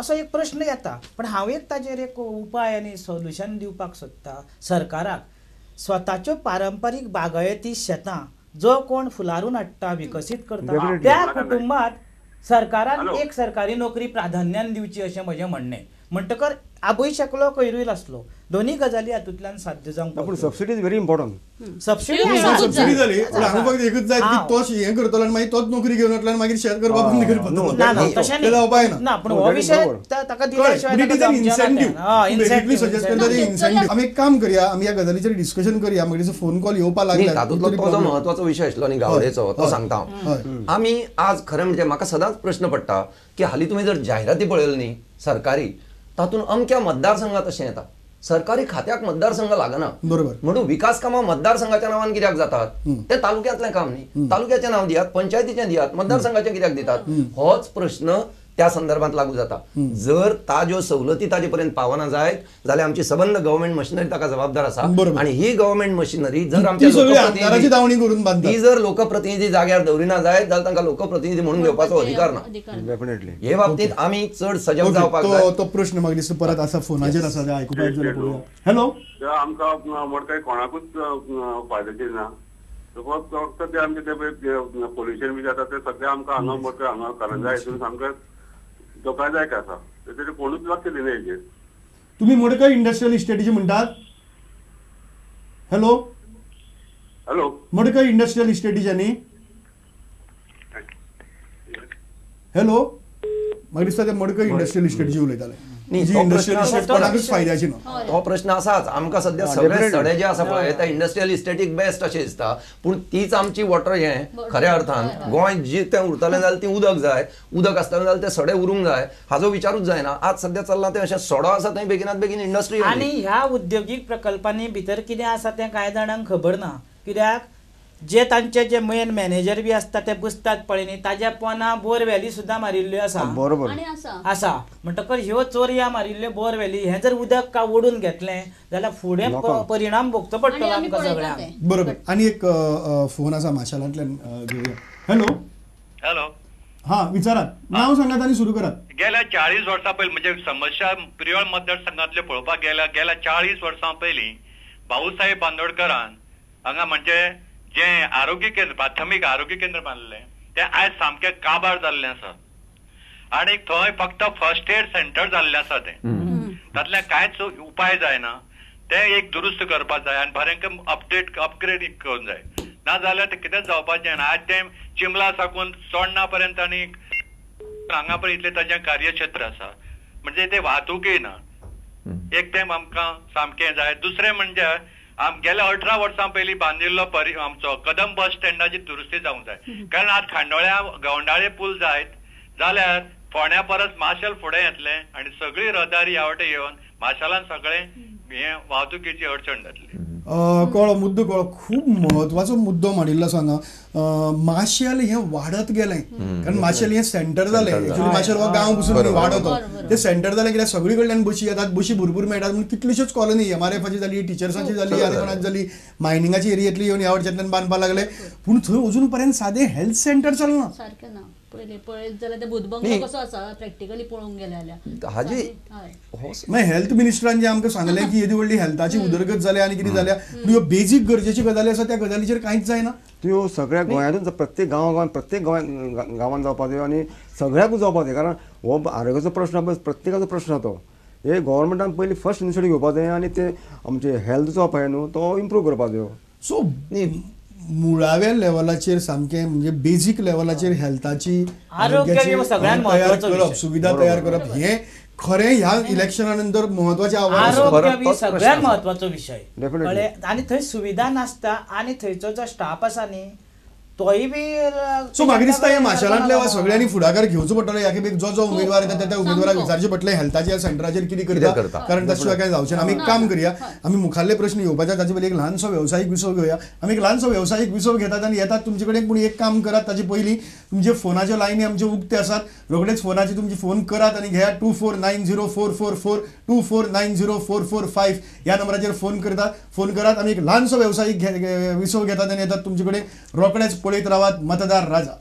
असो एक प्रश्न येता. पण हांव एक ताजेर एक उपाय आनी सोल्युशन दिवपाक सोदता. सरकाराक स्वताच्यो पारंपारीक बागायती शेतां जो कोण फुलारून हाडटा विकसीत करता त्या कुटुंबात सरकारान एक सरकारी नोकरी प्राधान्यान दिवची अशें म्हजें म्हणणें. म्हणटकर आबय शकलो कयरूय आसलो दोन्ही गजाली हातूंतल्यान साध्य जावंक. पूण subsidy is very important. Subsidy subsidy जाली पूण हांगा फक्त एकूच जाय की तो हें करतलो आनी मागीर तोच नोकरी घेवन वतलो आनी मागीर शेत करपाक बंद करपाक. ना ना तशें न्ही ना, पूण हो विशय ताका दिल्या शिवाय सजेस्ट करता ते इन्सेंटीव. आमी एक काम करया, आमी ह्या गजालीचेर डिस्कशन करया. मागीर फोन कॉल येवपाक लागला. तातूंतलो तो जो म्हत्वाचो विशय आशिल्लो न्ही गावडेचो तो सांगता हांव. आमी आज खरें म्हणजे म्हाका सदांच प्रश्न पडटा की हालीं तुमी जर जायराती पळयल्यो न्ही सरकारी तातूंत अमक्या मतदारसंघात अशें येता, सरकारी खात्याक मतदारसंघ लागना. बरोबर. म्हणून विकास कामां मतदारसंघाच्या नांवान कित्याक जातात? ते तालुक्यांतलें काम न्ही, तालुक्याचें नांव दियात, पंचायतीचें दियात, मतदारसंघाचें कित्याक दितात? होच प्रश्न त्या संदर्भात लागू जाता. जर ताज्यो सवलती ताजे पर्यंत पावना जायत जाल्यार आमची सबंद गव्हर्मेंट मशिनरी ताका जबाबदार आसा. आनी ही गव्हर्मेंट मशिनरी जर आमच्या लोकप्रतिनिधी जर लोकप्रतिनिधी जाग्यार दवरिना जायत जाल्यार तांकां लोकप्रतिनिधी म्हणून घेवपाचो अधिकार ना. डेफिनेटली हे बाबतींत आमी चड सजग जावपाक जाय. तो प्रश्न म्हाका दिसता परत आसा फोनाचेर आसा आयकुपाक जाल्यार पळोवया. हॅलो, आमकां मडकय कोणाकूच फायद्याचेर ना, फक्त ते आमचे ते पोल्युशन बी जाता ते सगळें आमकां हांगा मडकय हांगा करंजा हितून सामकें धोकादायक आसा, तेजेर कोणूच लक्ष दिना हेजेर. तुमी मडकय इंडस्ट्रियल इस्टेटीचे म्हणटात? हॅलो हॅलो, मडकय इंडस्ट्रियल इस्टेटीचे न्ही? हॅलो, म्हाका दिसता ते मडकय इंडस्ट्रियल इस्टेटीचे उलयताले. तो प्रश्न आसाच आमकां सद्या. सगळे सडे जे आसा पळय ते इंडस्ट्रियल इस्टेटीक बेस्ट अशें दिसता, पूण तीच आमची वॉटर हें खऱ्या अर्थान गोंय जी तें उरतलें जाल्यार ती उदक जाय, उदक आसतलें जाल्यार तें सडे उरूंक जाय, हाजो विचारूच जायना. आज सद्या चल्लां तें अशें सडो आसा थंय बेगिनात बेगीन इंडस्ट्री. आनी ह्या उद्योगीक प्रकल्पांनी भितर कितें आसा तें कांय जाणांक खबर ना, कित्याक जे तांचे जे मेन मॅनेजर बी आसता ते बसतात पळय न्ही, ताज्या पोना बोरवेली सुद्दां मारिल्ल्यो आसा. बरोबर आसा. म्हणटकर ह्यो चोरया मारिल्ल्यो बोरवेली हें जर उदक का ओडून घेतलें जाल्यार फुडें परिणाम भोगचो पडटलो आमकां सगळ्यांक. बरोबर. आनी एक फोन आसा माशालांतल्यान घेवया. हॅलो हॅलो, हां विचारात, नांव सांगात आनी सुरू करात. गेल्या 40 वर्सां पयलीं म्हणजे समस्या प्रियोळ मतदारसंघांतल्यो पळोवपाक गेल्या, गेल्या 40 वर्सां पयलीं भाऊसाहेब बांदोडकरान हांगा म्हणजे जे आरोग्य केंद्र, प्राथमीक आरोग्य केंद्र बांदलें तें आयज सामकें काबार जाल्लें आसा आनी थंय फक्त फर्स्ट एड सेंटर जाल्लें आसा तें, तातल्यान कांयच उपाय जायना. तें एक दुरुस्त करपाक जाय आनी बरें अपडेट अपग्रेड करूंक जाय, ना जाल्यार तें कितेंच जावपाचें ना. आयज तें चिमला साकून चोडणा पर्यंत आनी हांगा पर्यंत इतलें ताजें कार्यक्षेत्र आसा, म्हणजे तें वाहतूकय ना. एक तें आमकां सामकें जाय. दुसरें म्हणजे गेल्या 18 वर्सां पयलीं बांदिल्लो आमचो कदम बस स्टँडाची दुरुस्ती जावंक जाय, कारण आज खांडोळ्या गवंडाळे पूल जायत जाल्यार फोंड्या परस माशेल फुडें येतलें आनी सगळी रहदारी ह्या वटेन येवन माशेलान सगळें हें वाहतुकीची अडचण जातली. कळो मुद्दो कळो, खूब म्हत्वाचो मुद्दो मांडिल्लो आसा हांगा. माशेल हें वाडत गेलें, कारण माशेल हें सेंटर जालें. एक्चुअली माशेल हो गांव पसून वाडत तें सेंटर जालें, कित्याक सगळी कडल्यान बशी येतात, बशी भरपूर मेळटात, म्हणून कितल्योश्योच कॉलनी एमआरएफाची जाली, टिचर्सांची जाली, आनी कोणाची जाली, मायनिंगाची एरियेंतली येवन ह्या वटच्यातल्यान बांदपाक लागले. पूण थंय अजून पर्यंत सादें हेल्थ सेंटर चलना. सारकें ना. पयलीं पळयत जाल्यार ते भूतबंगलो कसो आसा प्रॅक्टिकली पळोवंक गेले जाल्यार मागीर हेल्थ मिनिस्टरान जे आमकां सांगलें की येदी व्हडली हेल्थाची उदरगत जाल्या आनी कितें जाल्या, पूण ह्यो बेजीक गरजेच्यो गजाली आसा त्या गजालीचेर कांयच जायना. त्यो सगळ्या गोंयांतूच प्रत्येक गांवा प्रत्येक गांवांत जावपाक जाय आनी सगळ्याकूच जावपाक जाय, कारण हो आरोग्याचो प्रश्न प्रत्येकाचो प्रश्न तो. हे गव्हर्मेंटान पयलीं फर्स्ट इनिशिएटीव घेवपाक जाय आनी ते आमचे हेल्थ जो पळय न्हू तो इम्प्रूव करपाक जायो. सो मुळाव्या लेवलाचेर सामकें म्हणजे बेजीक लेवलाचेर हेल्थाची आरोग्याची तयार करप, सुविधा तयार करप हें खरें ह्या इलेक्शना नंतर म्हत्वाचें आव्हान. आरोग्य सगळ्यांत म्हत्वाचो विशय आनी थंय सुविधा नासता आनी थंयचो जो स्टाफ आसा न्ही तोय बी. सो म्हाका दिसता ह्या माशेलांतल्या वा सगळ्यांनी फुडाकार घेवचो पडटलो. ह्या खेपे जो जो उमेदवार येता त्या उमेदवाराक विचारचें पडटलें हेल्थाच्या सेंटराचेर कितें करता, कारण त्या शिवाय कांय जावचें ना. आमी एक काम करया, आमी मुखाल्ले प्रश्न येवपाचे ताचे पयलीं एक ल्हानसो वेवसायीक विसव घेवया. आमी एक ल्हानसो वेवसायीक विसव घेतात आनी येतात तुमचे कडेन. पूण एक काम करात, ताचे पयलीं तुमचे फोनाच्यो लायनी आमच्यो उक्ते आसात, रोखडेच फोनाचे तुमचे फोन करात आनी घेयात 2490444 2490445 ह्या नंबराचेर फोन करतात, फोन करात. आमी एक ल्हानसो वेवसायीक विसव घेतात आनी येतात तुमचे कडेन. रोखडेच पळयत रावात मतदार राजा.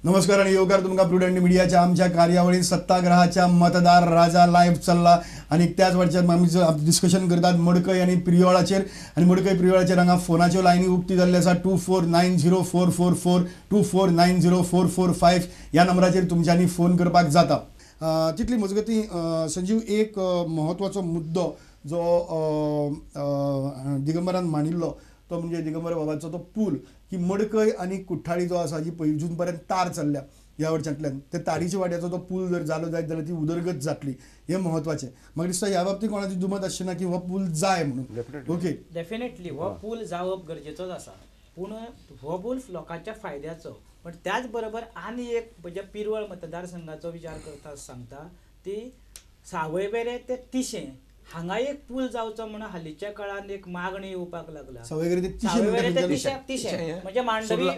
नमस्कार आणि येवकार तुमकां प्रुडंट मिडियाच्या आमच्या कार्यावळीन सत्ताग्रहाच्या मतदार राजा लायव्ह चल्ला आनी त्याच वरच्यान आमी डिस्कशन करतात मडकय आनी प्रियोळाचेर आनी मडकय प्रियोळाचेर हांगा फोनाच्यो लायनी उक्ती जाल्ल्यो आसा 2490444 2490445 ह्या नंबराचेर तुमच्यांनी फोन करपाक जाता. तितली मजगती संजीव एक म्हत्वाचो मुद्दो जो दिगंबरान मांडिल्लो तो म्हणजे दिगंबर बाबाचो तो पूल की मडकय आनी कुठ्ठाळी जो आसा जी पैजून पर्यंत तार चल्ल्या ह्या वटच्यातल्यान ते तारीच्या वाट्याचो तो पूल जर जालो जायत जाल्यार ती उदरगत जातली हें म्हत्वाचें. म्हाका दिसता ह्या बाबतींत कोणाचें दुमत आसचें ना की हो पूल जाय म्हणून. ओके, डेफिनेटली हो पूल जावप गरजेचोच आसा, पूण हो पूल लोकांच्या फायद्याचो. पण त्याच बरोबर आनी एक म्हणजे पिरवळ मतदारसंघाचो विचार करता सांगता ती सावयवेरें ते तिशें हांगा एक पूल जावचो म्हणून हालींच्या काळान एक मागणी येवपाक लागला. सावयवेरें ते तिशें म्हणजे मांडवी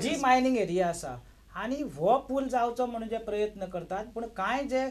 जी मायनिंग एरिया आसा आनी हो पूल जावचो म्हणून जे प्रयत्न करतात, पूण कांय जे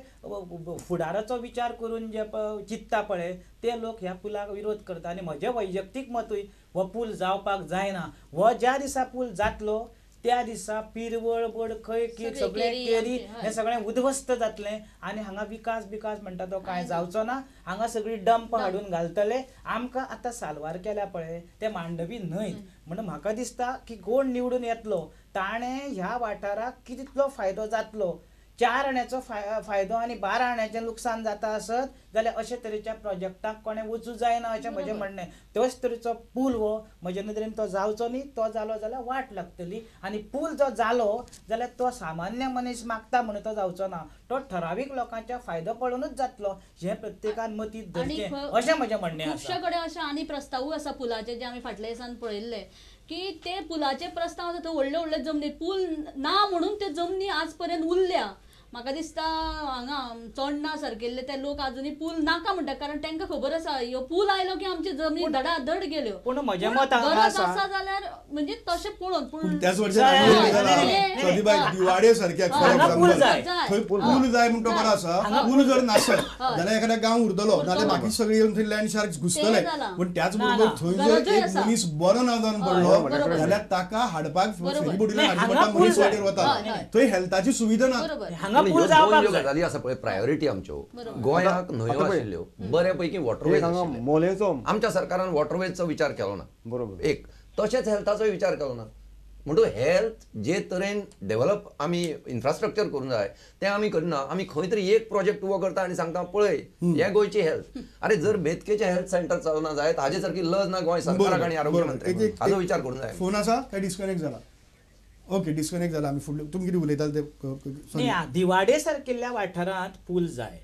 फुडाराचो विचार करून जे चिंतता पळय ते लोक ह्या पुलाक विरोध करता. आनी म्हजें वैयक्तीक मतूय हो पूल जावपाक जायना. हो ज्या दिसा पूल जातलो त्या दिसा पिरवळ बडखय सगळे केरी हे सगळें उद्ध्वस्त जातलें आनी हांगा विकास बिकास म्हणटा तो कांय जावचो ना. हांगा सगळी डंप हाडून घालतले. आमकां आतां साल्वार केल्या पळय ते मांडवी न्हय, म्हणून म्हाका दिसता की कोण निवडून येतलो ताणें ह्या वाठाराक कितलो फायदो जातलो, 4 आण्याचो फायदो आनी 12 आण्याचें लुकसाण जाता आसत जाल्यार अशे तरेच्या प्रोजेक्टाक कोणें वचूं जायना अशें म्हजें म्हणणें. तोच तरेचो पूल हो म्हजे नदरेन तो जावचो न्ही, तो जालो जाल्यार वाट लागतली. आनी पूल जो जालो जाल्यार तो सामान्य मनीस मागता म्हणून तो जावचो ना, तो ठरावीक लोकांच्या फायदो पळोवनूच जातलो हें प्रत्येकान मतींत धरचें अशें म्हजें म्हणणें आसा. खुबशे कडेन अशें आनी प्रस्तावूय आसा पुलाचे जे आमी फाटल्या दिसान पळयल्ले की ते पुलाचे प्रस्ताव आसा थंय व्हडले व्हडले जमनी पूल ना म्हणून ते जमनी आज पर्यंत उरल्या. म्हाका दिसता हांगा चोडणा सारकेल्ले ते लोक आजुनूय पूल नाका म्हणटा, कारण तांकां खबर आसा ह्यो पूल आयलो की आमची जमनी धडाधड गेल्यो. पूण म्हजें मत गरज आसा जाल्यार म्हणजे तशें पळोवन पूण त्याच दिवाडे सारक्या थंय पूल जाय म्हणटा बरो आसा, पूल जर नासत जाल्यार एखाद्या गांव उरतलो, नाल्यार बाकी सगळे येवन थंय लँड शार्क घुसतले. पूण त्याच बरोबर थंय जर एक मनीस बरो ना जावन पडलो जाल्यार ताका हाडपाक फेरीबोटीन हाडचें पडटा, मनीस वाटेर वता, थंय हेल्थाची सुविधा ना. दोन गजाली आसा पळय प्रायोरिटी आमच्यो गोंयाक न्हंयो आशिल्ल्यो बऱ्यापैकी वॉटरवेज आशिल्ल्यो, आमच्या सरकारान वॉटरवेजचो विचार केलो ना, बरोबर एक तशेंच हेल्थाचो विचार केलो ना. म्हणटूच हेल्थ जे तरेन डेव्हलप आमी इन्फ्रास्ट्रक्चर करूंक जाय तें आमी करना. आमी खंय तरी एक प्रोजेक्ट उबो करता आनी सांगता पळय हे गोंयची हेल्थ. अरे जर बेतकेचें हेल्थ सेंटर चलना जायत हाजे सारकी लज ना गोंय सरकाराक आनी आरोग्य मंत्र्याक, हाजो विचार करूंक जाय. फोन आसा काय डिस्कनेक्ट जाला? ओके, डिस्कनेक्ट जाला. आमी फुडले तुमी कितें उलयताले ते दिवाडे सारकिल्ल्या वाठारांत पूल जाय,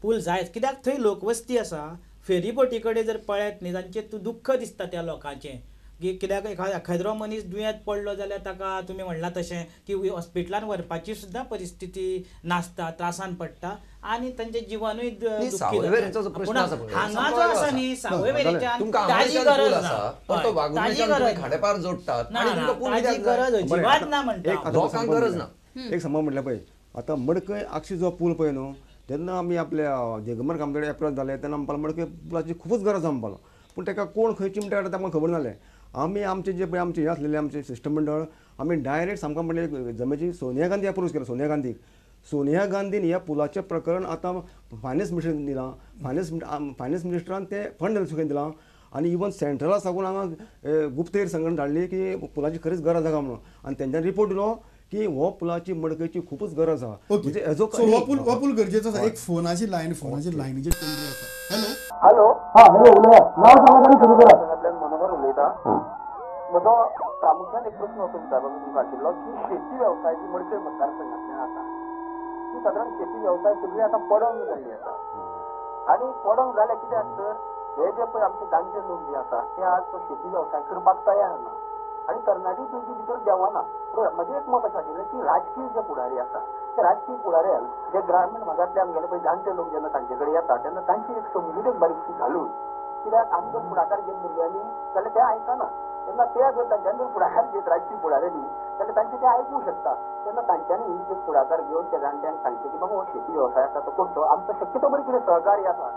पूल जाय कित्याक थंय लोकवस्ती आसा. फेरीबोटी कडेन जर पळयत न्ही तांचें तूं दुख्ख दिसता त्या लोकांचें की कित्याक एखाद्रो मनीस दुयेंत पडलो जाल्यार ताका तुमी म्हणलां तशें की हॉस्पिटलान व्हरपाची सुद्दां परिस्थिती नासता, त्रासान पडटा आनी तांचें जिवनूय दुख्खी जाता. हांगा जो आसा न्ही सावयवेरेंच्यान ताजी गरज ना, खांडेपार जोडटात, ताजी गरज अजिबात ना म्हणटा, लोकांक गरज ना. एक समज म्हटल्यार पळय आतां मडकय आक्षी जो पूल पळय न्हू तेन्ना आमी आपल्या दिगंबर कामते एप्रोच जाले तेन्ना म्हणपाक मडकय पुलाची खुबूच गरज आसा म्हणपाक, पूण ताका कोण खंय चिमटे हाडटा तें आमकां खबर नासलें. आमी आमचे जे पळय आमचे हे आसलेले आमचे सिस्टम मंडळ आमी डायरेक्ट सामकां म्हणलें जमेची सोनिया गांधी अप्रोच केलो. सोनिया गांधीक, सोनिया गांधीन ह्या पुलाचें प्रकरण आतां फायनान्स मिनिस्टरान दिलां, फायनान्स मिनिस्टरान तें फंड सुकेन दिलां आनी इवन सेंट्रला साकून हांगा गुप्तहेर संघटना धाडली की पुलाची खरीच गरज आसा म्हणून, आनी तेंच्यांनी रिपोर्ट दिलो की हो पुलाची मडकयची खूपच गरज आसा. म्हणजे हेजो हो पूल गरजेचो आसा. एक फोनाची लायन, फोनाची लायनीचेर कोण आसा. हॅलो हॅलो, हां हॅलो, उलयात. नांव सांगात आनी सुरू करात. मनोहर उलयता. म्हजो प्रामुख्यान एक प्रस्न असो विचारपाचो तुमकां आशिल्लो की शेती वेवसाय जी मडकय मतदारसंघांतल्यान आसा ती सादारण शेती वेवसाय सगळी आतां पडंग जाल्ली आसा आनी पडंग जाल्यार कित्याक तर हे जे पळय आमचे जाणटे लोक जे आसा ते आज तो शेती वेवसाय करपाक तयार ना आनी तरणाटी पिळगी भितर देंवना. म्हजें एक मत अशें आशिल्लें की राजकीय जे फुडारी आसा ते राजकीय फुडाऱ्यान जे ग्रामीण भागांतले आमगेले पळय जाणटे लोक जेन्ना तांचे कडेन येता तेन्ना तांची एक समजूत एक बारीकशी घालून, कित्याक आमी जर फुडाकार घेत भुरग्यांनी जाल्यार ते आयकना, तेन्ना ते जर तांच्यांनी जर फुडाकार घेत राजकीय फुडाऱ्यांनी जाल्यार तांचे ते आयकूंक शकता. तेन्ना तांच्यांनी एक फुडाकार घेवन त्या जाणट्यांक सांगचें की बाबा हो शेती वेवसाय आसा तो करचो, आमचो शक्यतो बरें कितें सहकार्य आसा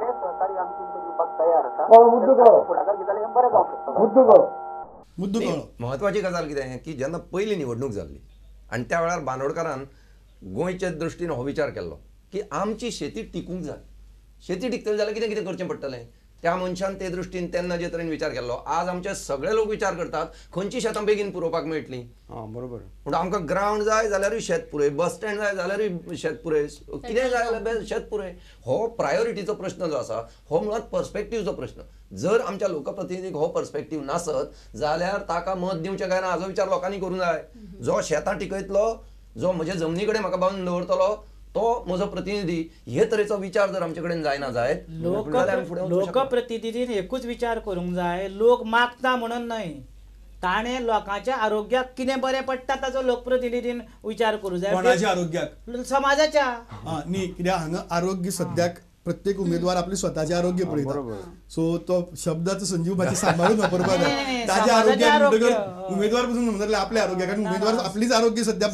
ते सहकार्य आमी तुमकां दिवपाक तयार आसा, फुडाकार घेत जाल्यार हें बरें जावंक शकता. मुद्दो कळ्ळो. म्हत्वाची गजाल कितें की जेन्ना पयली निवडणूक जाल्ली आनी त्या वेळार बांदोडकारान गोंयच्या दृश्टीन हो विचार केल्लो की आमची शेती टिकूंक जाय, शेती टिकतली जाल्यार कितें कितें करचें पडटलें. त्या मनशान ते दृश्टीन तेन्ना जे तरेन विचार केल्लो, आज आमचे सगळे लोक विचार करतात खंयची शेतां बेगीन पुरोवपाक मेळटली. बरोबर. पूण आमकां ग्रावंड जाय जाल्यारूय शेत पुरय, बस स्टँड जाय जाल्यारूय शेत पुरय, कितें जाय जाल्यार शेत पुरय. हो प्रायोरिटीचो प्रश्न जो आसा हो मुळांत पर्सपेक्टिवचो प्रश्न. जर आमच्या लोकप्रतिनिधीक हो पर्सपेक्टीव नासत जाल्यार ताका मत दिवचें काय ना हाजो विचार लोकांनी करूंक जाय. जो शेतां टिकयतलो, जो म्हज्या जमनी कडेन म्हाका बांदून दवरतलो तो म्हजो प्रतिनिधी, हे तरेचो विचार जर आमचे कडेन जायना जायत लोकप्रतिनिधीन एकूच विचार करूंक जाय, लोक मागता म्हणून न्हय, ताणें लोकांच्या आरोग्याक कितें बरें पडटा ताचो लोकप्रतिनिधीन विचार करूंक जाय. कोणाच्या आरोग्याक? समाजाच्या. न्ही, कित्याक हांगा आरोग्य सद्याक प्रत्येक उमेदवार आपले स्वताचे आरोग्य पळयता. सो तो शब्दाचो संजीव भाची सांबाळून वापरपाक जाय. ताजे आरोग्य उमेदवार पसून समजले आपले आरोग्य, कारण उमेदवार आपलीच आरोग्य सद्या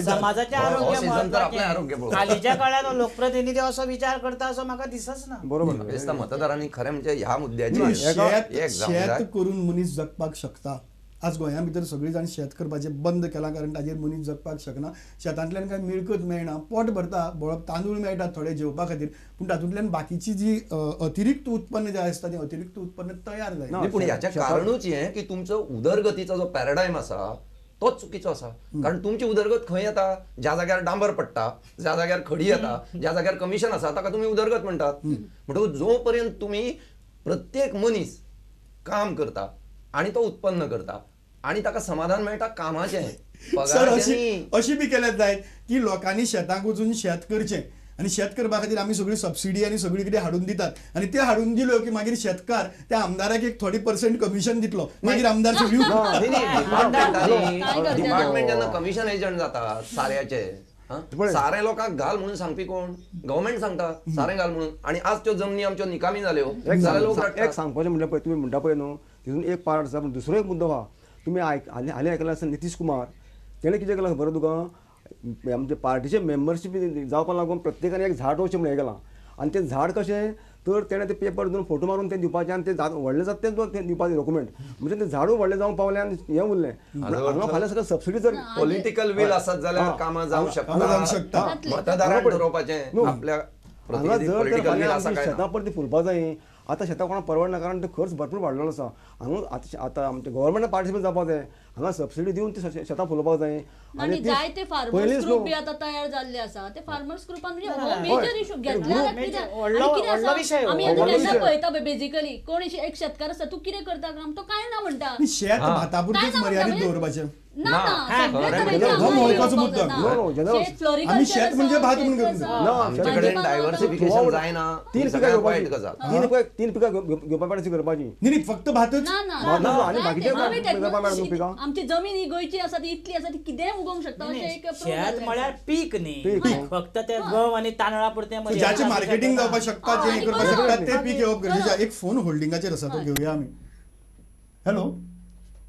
समाजाचे आरोग्य. हालींच्या काळान लोकप्रतिनिधी असो विचार करता असो म्हाका दिसच ना. बरोबर. मतदारांनी खरें म्हणजे ह्या मुद्द्याचेर शेत करून मनीस जगपाक शकता. आज गोंया भितर सगळीं जाण शेत करपाचें बंद केलां, कारण ताजेर मनीस जगपाक शकना. शेतांतल्यान कांय मिळकत मेळना, पोट भरता, बरो तांदूळ मेळटा थोडे जेवपा खातीर, पूण तातूंतल्यान बाकीची जी अतिरिक्त उत्पन्न जें आसता तें अतिरिक्त उत्पन्न तयार जायना. पूण हाचें कारणूच हें की तुमचो उदरगतीचो जो पॅराडायम आसा तोच चुकीचो आसा. कारण तुमची उदरगत खंय येता? ज्या जाग्यार डांबर पडटा, ज्या जाग्यार खडी येता, ज्या जाग्यार कमिशन आसा ताका तुमी उदरगत म्हणटात. म्हणटकूच जो पर्यंत तुमी प्रत्येक मनीस काम करता आनी तो उत्पन्न करता आनी ताका समाधान मेळटा कामाचें. सर अशी बी केल्यार जायत की लोकांनी शेतांक वचून शेत करचें आनी शेत करपा खातीर आमी सगळी सबसिडी आनी सगळी कितें हाडून दितात आनी ते हाडून दिल्यो की मागीर शेतकार त्या आमदाराक एक थोडी पर्संट कमिशन दितलो, मागीर आमदार सगळी डिपार्टमेंट जेन्ना कमिशन एजंट जाता साऱ्याचे, सारें लोकांक घाल म्हणून सांगपी कोण? गव्हर्मेंट सांगता सारें घाल म्हणून. आनी आज त्यो जमनी आमच्यो निकामी जाल्यो. एक सांगपाचें म्हणल्यार पळय तुमी म्हणटा पळय न्हू, तितून एक पार्ट आसा. पूण दुसरो एक मुद्दो आहा, तुमी हालीं आयकलां आसतना नितीश कुमार तेणें कितें केलां खबर तुका? आमचे पार्टीचे मेंबरशीप जावपाक लागून प्रत्येकान एक झाड रोवचें म्हणून हें केलां. आनी तें झाड कशें तर तेणें ते पेपर दिवन फोटो मारून तें दिवपाचें आनी तें व्हडलें जाता तें दिवपाचें डॉक्युमेंट. म्हणजे तें झाडूय व्हडलें जावंक पावलें आनी हें उरलें. हांगा फाल्यां सगळें सबसिडी जर पॉलिटिकल वील आसत जाल्यार कामां जावंक शकता. मतदारान ठरोवपाचें आपल्या हांगा जर शेतां परती फुलपा जाय. आतां शेतां कोणाक परवडना, कारण तो खर्च भरपूर वाडलेलो आसा. हांगा आतां आमच्या गव्हर्मेंटान पार्टिसिपेट जावपाक जाय, हांगा सबसिडी दिवन ती शेतां फुलोवपाक जाय. आनी जायते फार्मर्स ग्रुप बी आतां तयार जाल्ले आसा, ते फार्मर्स ग्रुपान म्हणजे हो मेजर इशू घेतला कित्याक आमी आतां केन्ना पळयता बेजिकली कोण एक शेतकार आसा, तूं कितें करता काम, तो कांय ना म्हणटा. शेत भाता पुरतेंच मर्यादीत दवरपाचें ना, आमी शेत म्हणजे भात म्हणून डायवर्सिफिकेशन जायना. तीन पिकां घेवपाची, तीन पिकां घेवपा करपाची न्ही, फक्त भातच आनी बाकीचे पिकां. आमची जमीन ही गोंयची आसा ती इतली आसा ती कितेंय उगोवंक शकता. शेत म्हळ्यार पीक न्ही, फक्त ते गंव आनी तांदळा पुरतें. ज्याचें मार्केटिंग जावपाक शकता, जें करपाक शकता तें पीक घेवप गरजेचें. एक फोन होल्डिंगाचेर आसा तो घेवया आमी. हॅलो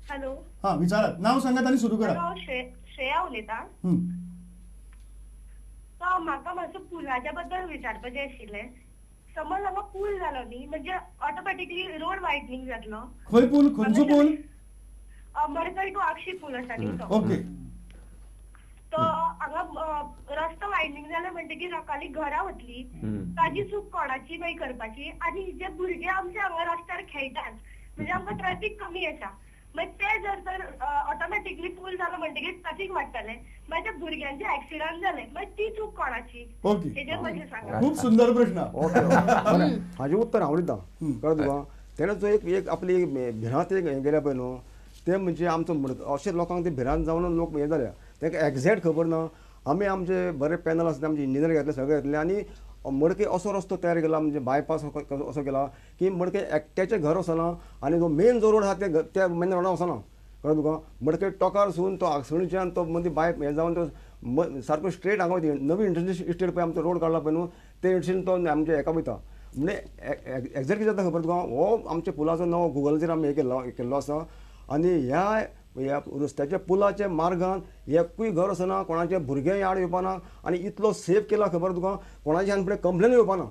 हॅलो, हा विचारात, नाव सांगात आनी सुरू करा. हांव श्रेया उलयतां. तो म्हाका मातसो पुलाच्या बद्दल विचारपाचें आशिल्लें. समज हांगा पूल जालो न्ही म्हणजे ऑटोमॅटिकली रोड वायडनींग जातलो. खंय पूल? खंयचो पूल? मडकय टू आगशी पूल आसा न्ही तो. ओके. तो हांगा रस्तो वायडनींग जालो म्हणटकीर लोकांनी घरां वतली, ताजी चूक कोणाची मागीर करपाची. आनी जे भुरगे आमचे हांगा रस्त्यार खेळटात म्हणजे आमकां ट्रॅफीक कमी आसा, मागीर ते जर तर ऑटोमॅटिकली पूल जालो म्हणटकीर ट्रॅफीक वाडटलें, मागीर ते भुरग्यांचे एक्सिडंट जाले मागीर ती चूक कोणाची? हेजेर मातशें सांगा. खूब सुंदर प्रश्न. ओके, हाजें उत्तर हांव दिता. कळ्ळें तुका? तेणें जो एक आपली भिरांत एक हें केल्या पळय न्हू, तें म्हणजे आमचो अशें लोकांक ते भिरांत जावन लोक हें जाल्या, तांकां एग्झॅक्ट खबर ना. आमी आमचे बरे पॅनल आसले, आमचे इंजिनियर घेतले, सगळे घेतले आनी मडकय असो रस्तो तयार केला, म्हणजे बायपास असो केला की मडकय एकट्याचें घर वचना आनी जो मेन जो रोड आसा ते त्या मेन रोडा वचना. कळ्ळें तुका? मडकय टोकारसून तो आगसणीच्यान तो मदीं बाय हें जावन तो सारको स्ट्रेट हांगा वयता. नवी इंटरनेशनल इस्टेट पळय आमचो रोड काडला पळय न्हू, ते इंटरनेशन तो आमच्या हेका वयता. म्हणजे एग्झॅक्ट कितें जाता खबर तुका? हो आमच्या पुलाचो नवो गुगलाचेर आमी हें केल्लो आसा आनी ह्या ह्या रस्त्याच्या पुलाच्या मार्गान एकूय घर वचना, कोणाचें भुरगें आड येवपाना आनी इतलो सेफ केला खबर तुका, कोणाची आनी फुडें कंप्लेन येवपाना.